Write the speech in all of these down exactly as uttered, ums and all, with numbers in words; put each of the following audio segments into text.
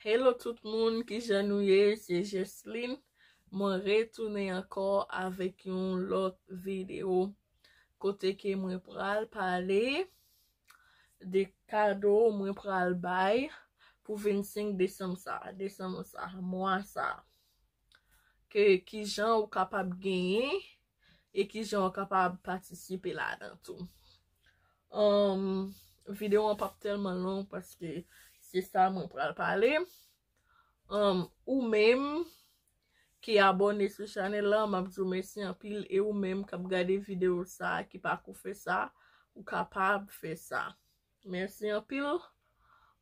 Hello tout moun, kijan nou ye? Se Jesline. Mwen retounen ankò avèk yon lòt videyo kote ke mwen pral pale de kado mwen pral bay pou vennsenk desanm sa, desanm sa, mwa sa. Ke kijan ou kapab genyen e kijan ou kapab patisipe ladan tou. Um, videyo an p ap tèlman long paske se sa mwen pral pale. Um, ou menm ki abòne sou chanèl la, m ap di w mèsi anpil. E ou menm k ap gade videyo sa a, ki pako fè sa, ou kapab fè sa. Mèsi anpil.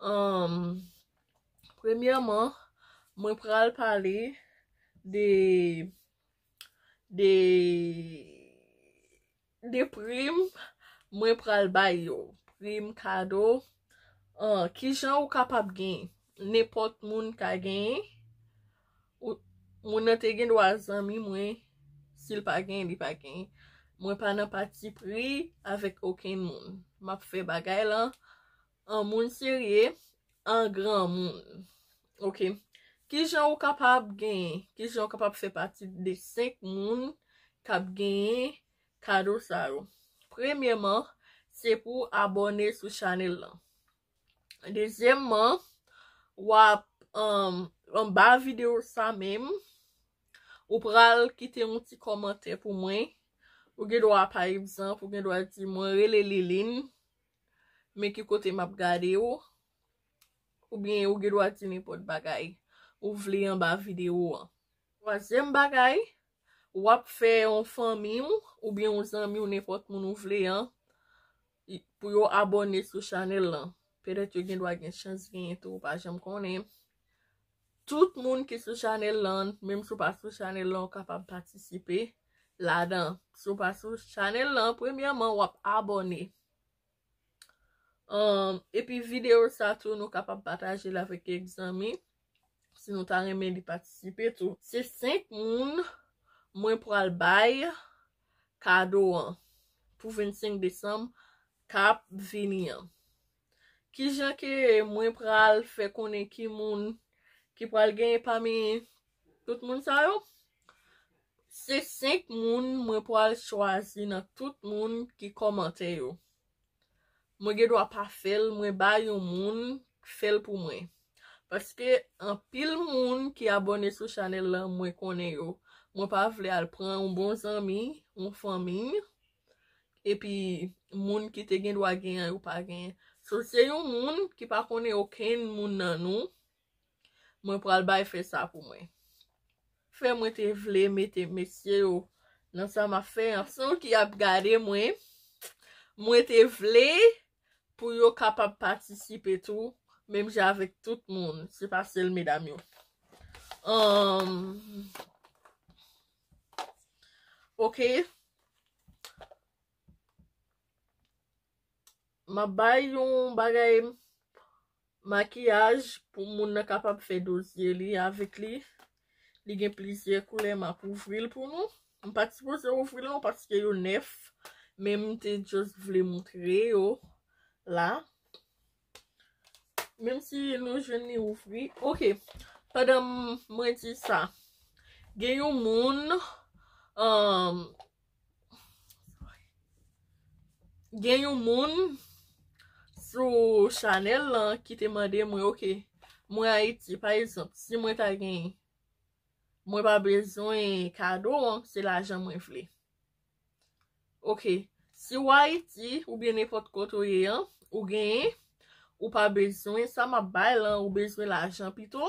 Um, premyèman, mwen pral pale de, de, de prim mwen pral bay yo. Prim, kado. Uh, kijan ou kapab gen? Nenpòt moun ka genyen. Ou, moun nan te gen dwa zanmi mwen. Si l pa genyen, li pa genyen. Mwen pa nan pati pri avèk okenn moun. M ap fè bagay lan an moun serye, an granmoun. Ok. Kijan ou kapab genyen? Kijan ou kapab fè pati de senk moun k ap genyen kado sa yo? Premyèman, se pou abòne sou chanèl lan. Dezyèmman, w ap, um, anba videyo sa menm, ou pral kite yon ti kòmantè pou mwen. Ou gen dwa, pa egzanp, ou gen dwa di, "Mwen rele Liline, men ki kote m ap gade w?" Oubyen ou gen dwa di nenpòt bagay ou vle anba videyo an. Twazyèm bagay, w ap fè yon fanmi w oubyen yon zanmi w, nenpòt moun ou vle an, i- pou yo abòne sou chanèl lan. Petèt yo gen dwa gen chans genyen tou, ou pa janm konnen. Tout moun ki sou chanèl lan, menm si w pa sou chanèl lan, ou kapab patisipe ladan. Si w pa sou chanèl lan, premyèman, w ap abòne. Um, epi videyo sa tou, nou kapab pataje l avèk kèk zanmi, si nou ta renmen li patisipe tou. Se senk moun mwen pral bay kado an pou vennsenk desanm k ap vini an. Kijan ke mwen pral fè konnen ki moun ki pral genyen pami tout moun sa yo? Se senk moun mwen pral chwazi nan tout moun ki kòmante yo. Mwen gen dwa pa fè l, mwen ba yon moun fè l pou mwen. Paske anpil moun ki abòne sou chanèl lan, mwen konnen yo. Mwen pa vle al pran yon bon zanmi, yon fanmi, epi moun ki te gen dwa genyen yo pa genyen. So, se yon moun ki pa konnen okenn moun nan nou, mwen pral bay fè sa pou mwen. Fè mwen te vle mete mesye yo nan sa m ap fè an. San ki ap gade mwen, mwen te vle pou yo kapab patisipe tou, menm jan avèk tout moun. Se pa sèl medam yo. Um, ok. M ap bay yon bagay makiyaj pou moun nan kapab fè dozye li avèk li. Li gen plizyè koulè, m ap ouvri l pou nou. M pa t sipoze ouvri l non paske yo nèf, men m te just vle montre yo la. Menm si nou jwenn li ouvri. Ok. Pandan m- mwen di sa, gen yon moun, um, gen yon moun sou chanèl lan ki te mande mwen, ok, mwen Ayiti, pa egzanp, si mwen ta genyen, mwen pa bezwen kado an, se lajan mwen vle. Ok, si w Ayiti, oubyen nenpòt kote w ye an, ou genyen, ou pa bezwen sa m ap bay lan, ou bezwen lajan pito,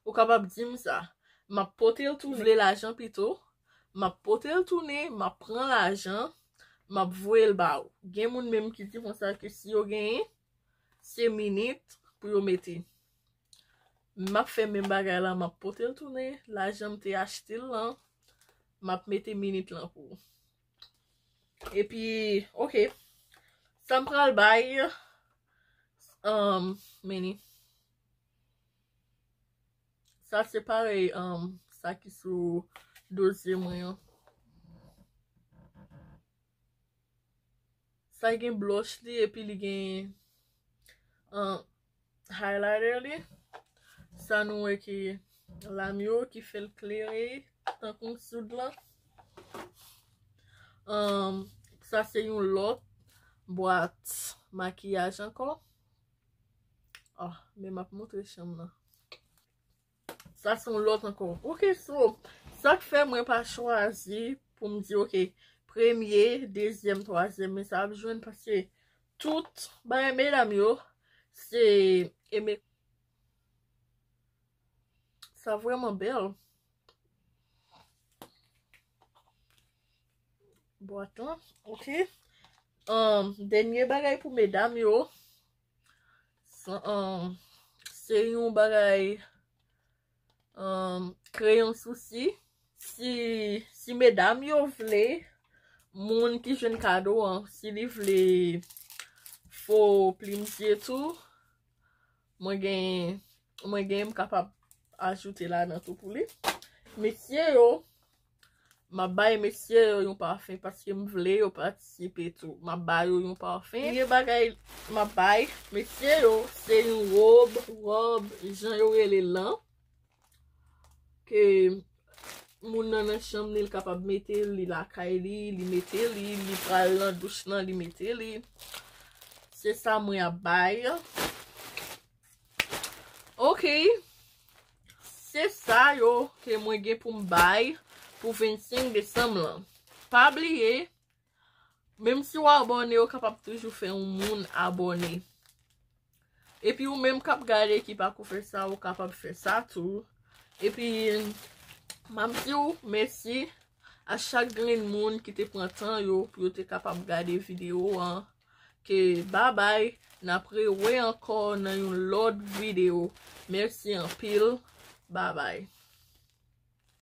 ou kapab di m sa. M ap pote l tounen. Ou vle lajan pito, m ap pote l tounen, m ap pran lajan, m ap voye l ba ou. Gen moun menm ki di konsa ke si yo genyen, se minit pou yo mete. M ap fè menm bagay la, m ap pote l tounen, lajan m te achte l lan, m ap mete minit lan pou ou. Epi, ok, sa m pral bay, um, meni. Sa se parèy, um, sa ki sou dozye mwen an. Sa gen blush li epi li gen, um, highlighter li. Sa nou wè ki lam yo ki fè l klere tankou soud lan. Um, sa se yon lòt bwat makiyaj ankò. Oh, men m ap montre chanm nan. Sa se yon lòt ankò. Ok, so, sa k fè mwen pa chwazi pou m di, ok, premye, dezyèm, twazyèm, men sa ap jwenn paske tout bagay medam yo, se eme. Sa vrèman bèl. Bwat lan, ok. Um, dènye bagay pou medam yo. Sa, um, se yon bagay, um, kreyon sousi. Si, si medam yo vle, moun ki jwenn kado an, si li vle fo plim zye tou, mwen gen, mwen gen, m kapab ajoute ladan tou pou li. Mesye yo, m ap bay mesye yo yon pafen paske m vle yo patisipe tou. M ap ba yo yon pafen. Premye bagay m ap bay mesye yo, se yon wob, wòb, jan yo rele l lan. Ke moun nan nan chanm li, l kapab mete li lakay li, li mete li, li pral nan douch lan, li mete li. Se sa mwen ap bay. Ok. Se sa yo ke mwen gen pou m bay pou vennsenk desanm lan. Pa bliye, menm si w abòne, yo kapab toujou fè yon moun abòne. Epi ou menm k ap gade ki pako fè sa, ou kapab fè sa tou. Epi, m ap di w mèsi a chak grenn moun ki te pran tan yo pou yo te kapab gade videyo an. Ke babay, n ap rewè ankò nan yon lòt videyo. Mèsi anpil. Babay.